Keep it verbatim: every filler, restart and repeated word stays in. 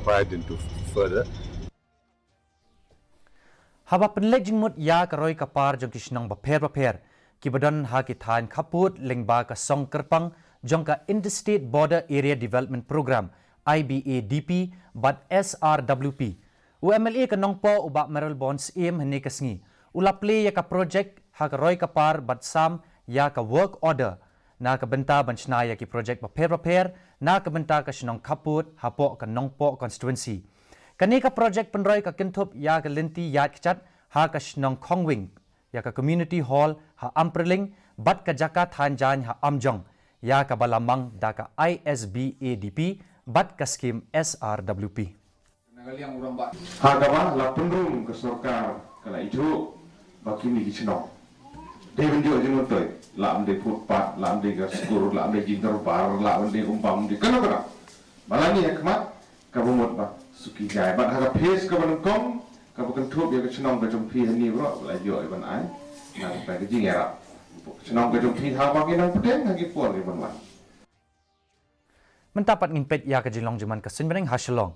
Inspired into further. Haba pynleit jingmut ïa ka roi ka par jong ki shnong bapher bapher kiba don ha ki thaiñ khappud lyngba ka song kyrpang jong ka Interstate Border Area Development Programme, I B A D P bad S R W P, u M L A ka Nongpoh u Bah Mayralborn Syiem hynne ka sngi u la plie ïa ka projek ha ka roi ka par bad sam ïa ka work order na ka bynta ban shna ïa ki projek bapher bapher na ka bynta ka shnong khappud hapoh ka Nongpoh constituency. Kane ka projek pynroi ka kynthup ïa ka lynti ïaid kjat ha ka shnong Khongwing, ïa ka community hall ha Ampriling bad ka jaka thaiñ jaiñ ha Amjong, ïa kaba la mang da ka I S B A D P bad ka skim S R W P. Ha kaba la pynrung ka sorkar ka la ithuh ba kine ki shnong dei ban ïoh jingmyntoi, la ym dei footpath, la ym dei ka skur, la ym dei jingdorbar, la ym dei umbam, dei kano kano. Ba la ngi ha khmat kaba mut ba suki jai bad ha ka phase kaba nyngkong kaba kynthup ïa ka shnong ka jong phi hangne baroh ba la ïoh ban ai na ka jingïarap. Shnong ka jong phi ha ba ngi nang pdeng ha ki por ki ban wan. Mynta pat ngin peit ïa ka jinglong jingman ka suiñ bneng ha Shillong.